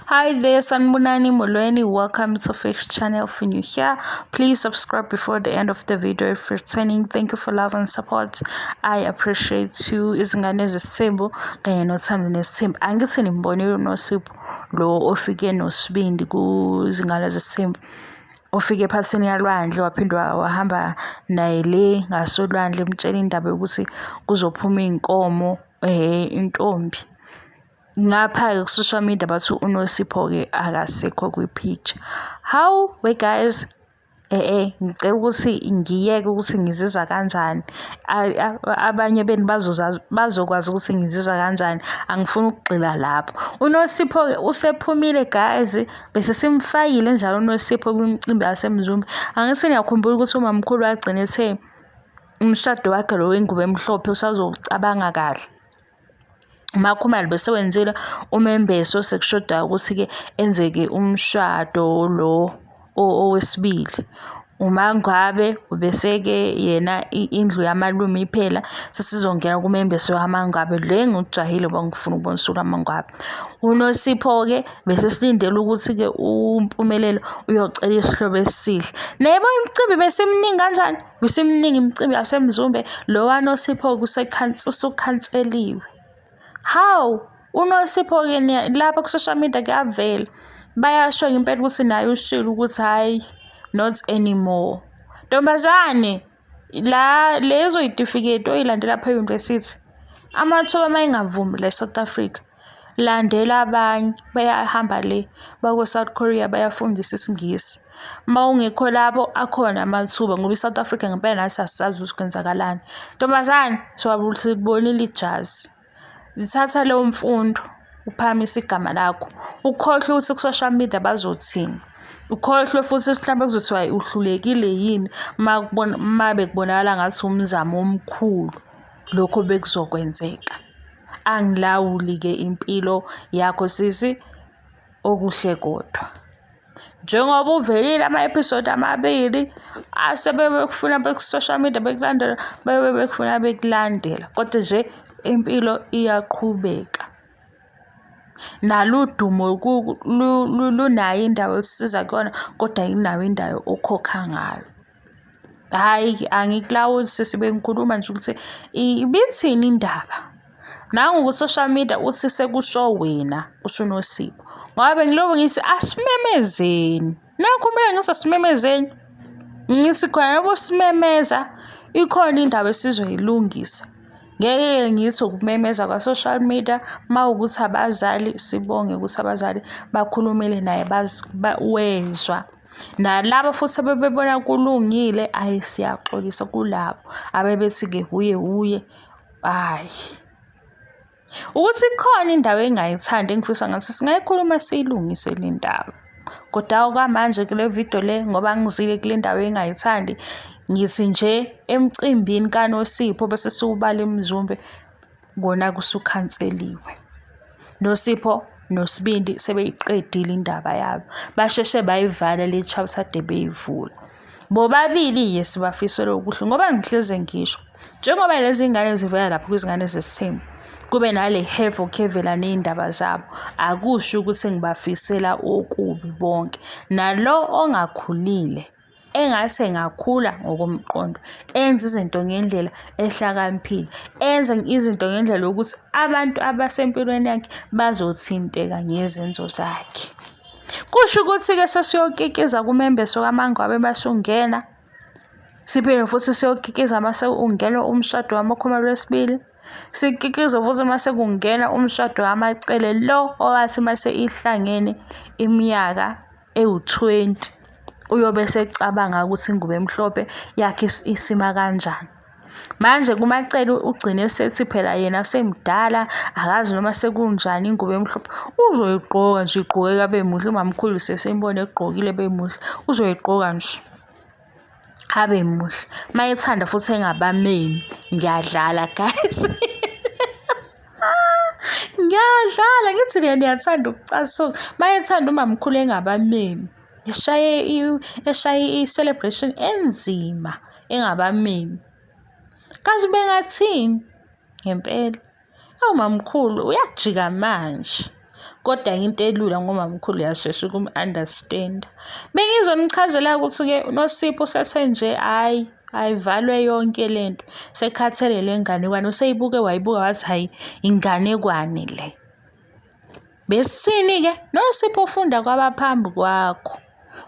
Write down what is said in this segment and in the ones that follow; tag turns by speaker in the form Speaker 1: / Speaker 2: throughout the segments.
Speaker 1: Hi there, Sanibonani Molweni. Welcome to Fix Channel. If you're new here, please subscribe before the end of the video. If you're returning, thank you for love and support. I appreciate you. Izingane zesithembu kanye nothando nesithembu. Angithi nimbonile uNosipho lo ofike noSibindi kuzingane zesithembu. Ofike ephathini yalwandle waphinde wahamba naye le ngasolwandle emtshela indaba yokuthi kuzophuma iy'nkomo intombi. Ngapha-ke ku-social media bathi uNosipho-ke akasekho kwi-picture. Hawu we guys, ngicela ukuthi ngiyeke ukuthi ngizizwa kanjani. Abanye benu bazokwazi ukuthi ngizizwa kanjani. Angifuni ukugxila lapho. UNosipho-ke usephumile guys, bese simfakile njalo uNosipho kwimicimbi yaseMzumbe. Angithi niyakhumbula ukuthi umamkhulu wagcina ethe umshado wakhe lo wengubo emhlophe usazowucabanga kahle. UMaKhumalo besewenzile umembeso sekushoda ukuthi-ke enzeke umshado lo owesibili. UMaNgwabe ubeseke yena indlu yamalume iphela sesizongena kumembeso kaMaNgwabe le engikujahile ngoba ngifuna ukubona usuku lwaMaNgwabe. UNosipho-ke bese silindele ukuthi-ke uMpumelelo uyocela isihlobo esihle. Nebo imicimbi besiminingi kanjani? Isiminingi imicimbi yaseMzumbe, lo waNosipho usukhanseliwe. Hawu, uNosipho-ke lapha ku-social media kuyavela. Bayasho ngempela ukuthi naye ushilo ukuthi hhayi, not anymore. Ntombazane, la lezo y'tifiketi oy'landela lapha e-university, amathuba uma engavumi la e-South Africa, Landela abanye bayahamba le bako-South Korea bayafundisa isiNgisi. Uma ungekho lapho akhona amathuba ngoba i-South Africa ngempela nathi asisazi ukuthi kwenzakalani. Ntombazane sikubonile ijazi. Zithatha leyo mfundo uphakamise igama lakho. Ukhohlwe ukuthi ku-social media bazothini. Ukhohlwe futhi mhlawumbe kuzothiwa uhlulekile yini uma bekubonakala ngathi umzamo omkhulu lokho bekuzokwenzeka. Angilawuli-ke impilo yakho sisi, okuhle kodwa. Njengoba uvelile ama-episode amabili asebekufuna beku-social media bekulandela, bebe bekufuna bekulandela, kodwa nje impilo iyaqhubeka. Nalo udumo lunayo indawo olusiza kuyona, kodwa ayinayo indawo okhokha ngayo. Hhayi, angikulawuli sisi bengikhuluma nje ukuthi ibithini indaba. Nangu ku-social media uthi sekusho wena, kusho uNosipho. Ngoba bengiloku ngithi asimemezeni. Nakhu mina ngithi asimemezeni. Ngithi khona ngoba simemeza ikhona indaba esizoyilungisa. Ngeke ngithi ukumemeza kwa-social media uma wukuthi abazali sibonge ukuthi abazali bakhulumile naye wezwa. Nalabo futhi abebebona kulungile, ayi siyaxolisa kulabo abebethi-ke wuye wuye, hhayi. Ukuthi ikhona indawo engingayithandi engifisa ngathi singayikhuluma siyilungise le ndaba. Kodwa okwamanje kule video le ngoba ngizile kule ndawo engingayithandi, ngithi nje emcimbini kaNosipho bese siwubala eMzumbe kona kusukhanseliwe. Nosipho noSibindi sebeyiqedile indaba yabo. Basheshe bayivala le chapter ade beyivula. Bobabili-ke sibafisela okuhle ngoba ngihleze ngisho njengoba lezi ngane zivela lapho kwizingane zesithembu kube nale havoc evela ney'ndaba zabo akusho ukuthi ngibafisela okubi bonke. Nalo ongakhulile engathi engakhula ngokomqondo, enze izinto ngendlela ehlakaniphile, enze izinto ngendlela yokuthi abantu abasempilweni yakhe bazothinteka ngezenzo zakhe. Kusho ukuthi-ke sesiyokikiza kumembeso kaMangwabe mase ungena, siphinde futhi siyokikiza mase ungena umshado wamakhumalo wesibili, sikikize futhi mase kungena umshado wamaCele lo owathi mase ihlangene iminyaka ewu-20 uyobe esecabanga ukuthi ingubo emhlophe yakhe isima kanjani. Manje kuMaCele ugcine esethi phela yena semdala akazi noma sekunjani ingubo emhlophe uzoyigqoka nje igqokeka abe muhle umamkhulu sesimbona egqokile ebe muhle uzoyigqoka nje abe muhle mayethanda futhi engabamemi ngiyadlala guys. Ngiyadlala ngithi nina niyathanda ukucasuka. Mayethanda umamkhulu engabamemi. Eshaye eshaye i-celebration enzima engabamemi. Kazi bengathini ngempela? Awu mamkhulu uyajika manje. Kodwa into elula ngoba umkhulu uyashesha ukum-understand. Bengizonichazela ukuthi-ke uNosipho usethe nje hhayi ayivalwe yonke lento. Sekhathele le nganekwane useyibuke wayibuka wathi hhayi inganekwane le. Besithini-ke? Nosipho ufunda kwabaphambi kwakho.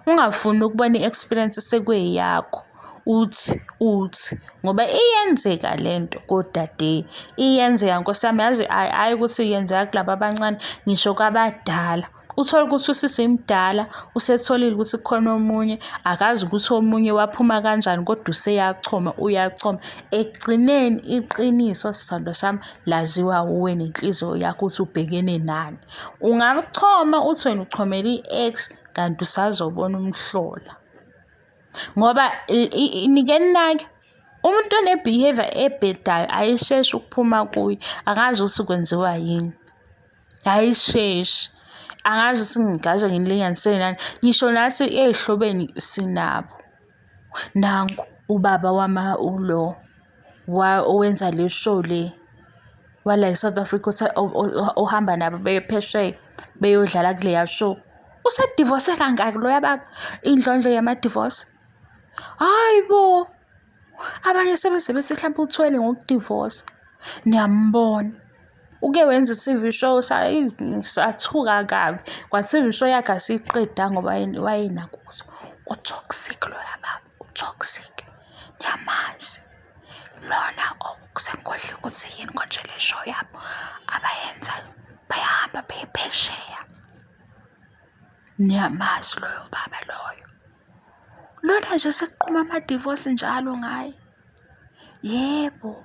Speaker 1: Ungafuni ukubona i-experience sekweyakho. Uthi, uthi, ngoba iyenzeka le nto kodade, iyenzeka nkosi yami, yazi hhayi ukuthi yenzeka kulaba abancane, ngisho kwabadala. Uthole ukuthi usisi mdala, usetholile ukuthi kukhona omunye, akazi ukuthi omunye waphuma kanjani kodwa useyachoma, uyachoma. Ekugcineni iqiniso sithandwa sami laziwa wuwe nenhliziyo yakho ukuthi ubhekene nani. Ungachoma uthi wena uchomela i-ex kanti usazobona umhlola. Ngoba nike ninake, umuntu one-behaviour ebhedayo ayisheshi ukuphuma kuye, angazi ukuthi kwenziwa yini. Ayisheshi. Angazi ukuthi ngingaze nginilinganisele nani. Ngisho nathi ey'hlobeni sinabo. Nangu ubaba wama ulo owenza le show le wala e-South Africa ohamba nabo beye phesheya beyodlala kuleya show. Usedivose kangaki loya baba? Indlondlo yama-divorce. Hhayi bo! Abanye sebeze bethi hlampe uthwele ngokudivosa. Niyambona. Uke wenza i-T_V show sathuka kabi. Kwa-T_V show yakhe asiyiqedanga ngoba wayenakho ukuthi u-toxic loya baba, u-toxic. Niyamazi. Lona sengikhohliwe ukuthi yini konje le show yabo abayenzayo. Bayahamba beye phesheya. Niyamazi loyo baba loyo. Lona nje sekuqhuma ama-divorce njalo ngaye. Yebo,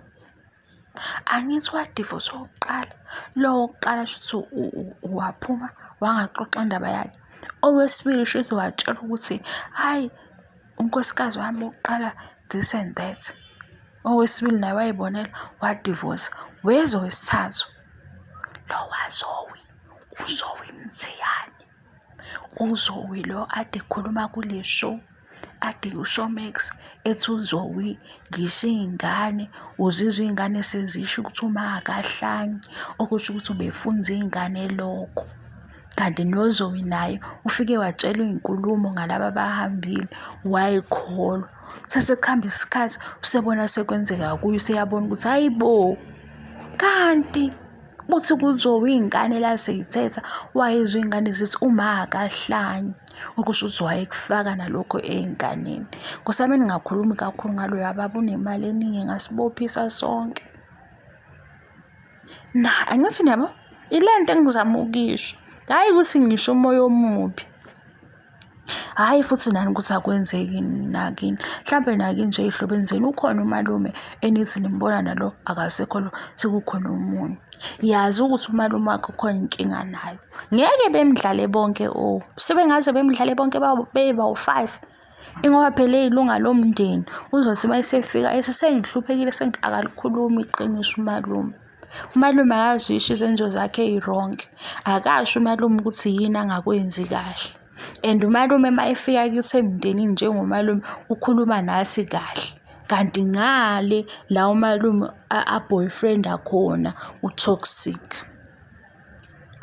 Speaker 1: angithi wadivosa owokuqala, lo wokuqala shuthi waphuma wangaxoxa indaba yakhe. Owesibili shuthi watshelwa ukuthi hhayi unkosikazi wami wokuqala this and that. Owesibili naye wayibonela wadivosa, weza owesithathu lo waZoe, uZoe Mthiyane. UZoe lo ade ekhuluma kule show, ade ku-Showmax ethi uZoe ngisho iy'ngane uzizwa iy'ngane sezisho ukuthi uma akahlanyi, okusho ukuthi ubefunza iy'ngane lokho. Kanti noZoe naye ufike watshelwa iy'nkulumo ngalaba abahambile wayikholwa. Sesekuhamba isikhathi usebona sekwenzeka kuye useyabona ukuthi hhayi bo, kanti Uthi kuzowa iy'ngane la sey'thetha, wayezwa iy'ngane zithi uma akahlanyi, okusho ukuthi wayekufaka nalokho ey'nganeni. Nkosi yami ningakhulumi kakhulu ngaloya baba unemali eningi engasibophisa sonke. Na, angithi niyabo? Ile nto engizama ukuyisho. Hhayi ukuthi ngisho umoya omubi. Hhayi futhi nani ukuthi akwenzeki nakini. Mhlampe nakini nje ey'hlobeni zenu ukhona umalume enithi nimbona nalo akasekho lo sekukhona omunye. Yazi ukuthi umalume wakho khona inkinga nayo. Ngeke bemdlale bonke o. Sebengaze bemdlale bonke bebawu-five. Ingoba phela eyilunga lomndeni uzothi uma esefika ethi sengihluphekile akalikhulumi iqiniso umalume. Umalume akazisho izenzo zakhe ey'wrong. Akasho umalume ukuthi yini angakwenzi kahle. And umalume uma efika kithi emndenini njengomalume ukhuluma nathi kahle. Kanti ngale la umalume a-boyfriend-a khona u-toxic.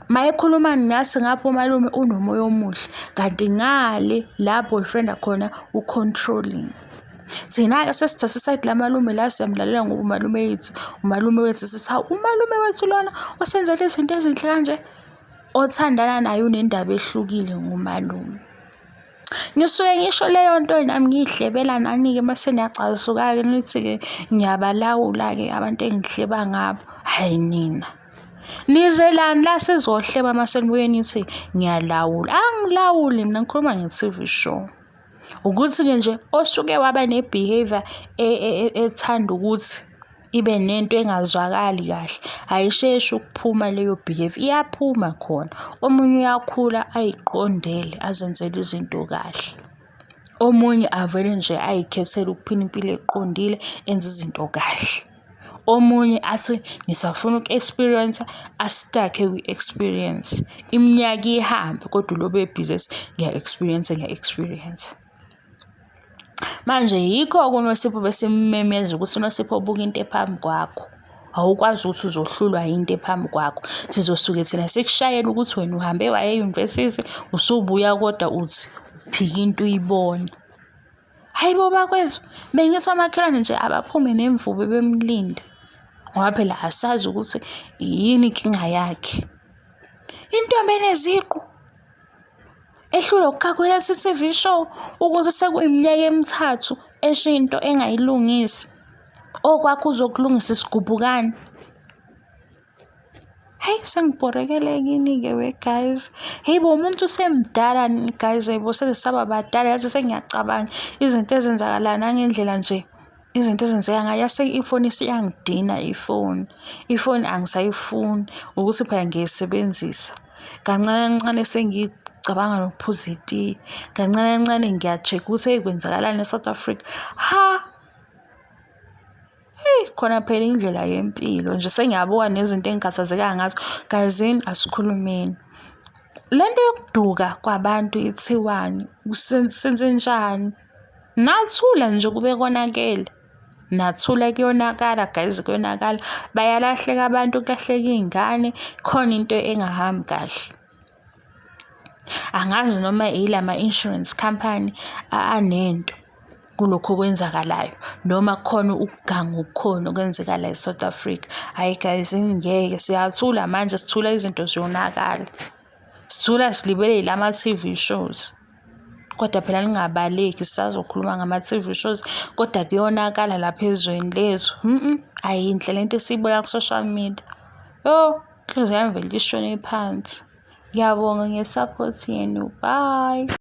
Speaker 1: Uma ekhuluma nathi ngapha umalume unomoya omuhle, kanti ngale la boyfriend-a khona u-controlling. Thina-ke sesithatha isayidi lamalume la siyamlalela ngoba umalume yethu, umalume wethu sithi hawu umalume wethu lona osenzela izinto ezinhle kanje. Othandana naye unendaba ehlukile ngomalume. Ngisuke ngisho leyo nto nami ngiyihlebela nani-ke mase niyacasuka-ke nithi-ke ngiyabalawula-ke abantu engihleba ngabo. Hhayi nina. Nizelani la sizohleba mase nibuye nithi ngiyalawula. Angilawuli mina ngikhuluma nge-T_V show. Ukuthi-ke nje osuke waba ne-behaviour ethanda ukuthi ibe nento engazwakali kahle, ayisheshi ukuphuma leyo behaviour, iyaphuma khona. Omunye uyakhula ayiqondele azenzele izinto kahle. Omunye avele nje ay'khethele ukuphila impilo eqondile enze izinto kahle. Omunye athi ngisafuna uku-experience-a, a-stuck-e kwi-experience. Iminyaka ihambe kodwa ulobe ebhizi ethi ngiya-experience-a, ngiya-experience-a. Manje yikho-ke uNosipho besimmemeza ukuthi uNosipho buka into ephambi kwakho. Awukwazi ukuthi uzohlulwa yinto ephambi kwakho. Sizosuke thina sikushayela ukuthi wena uhambe waya e-university usubuya kodwa uthi uphika into uyibona. Hayi bo bakwethu, bengithi omakhelwane nje abaphume nemvubu bemlinde ngoba phela asazi ukuthi yini inkinga yakhe. Intombi eneziqu ehlulwa ukukhakhulethwa i-T_V show ukuthi sekuyiminyaka emithathu esho into engayilungisi. Okwakho uzokulungisa isigubhukane. Hhayi sengibhorekele kini-ke we guys. Hheyi bo umuntu usemdala guys, hhayi bo sesaba badala yazi sengiyacabanga izinto ezenzakalayo nangendlela nje izinto ezenzeka ngayo. Yase ifoni isiyangidina ifoni, ifoni angisayifuni ukuthi phela ngiyayisebenzisa. Kancane kancane sengicabanga nokuphuza itiye, kancane kancane ngiya-check-a ukuthi hheyi kwenzakalani e-South Africa. Ha! Eyi khona phela indlela yempilo nje sengiyabuka nezinto engikhathazeka ngazo. Gayizini asikhulumeni. Le nto yokuduka kwabantu ithiwani? Senzenjani? Nathula nje kube konakele. Nathula kuyonakala guys kuyonakala. Bayalahleka abantu, kulahleka iy'ngane, khona into engahambi kahle. Angazi noma ilama-insurance company anento kulokhu okwenzakalayo noma kukhona ukuganga okukhona okwenzeka la e-South Africa. Hhayi guys ngeke siyathula manje sithula izinto ziyonakala. Sithula silibele yilama-T_V shows. Kodwa phela ningabaleki sisazokhuluma ngama-T_V shows kodwa kuyonakala lapha ezweni lethu. Ayinhle lento esiyibona ku-social media. Yo, inhliziyo yami vele ishone phansi. Ngiyabonga nge-support yenu. Bye.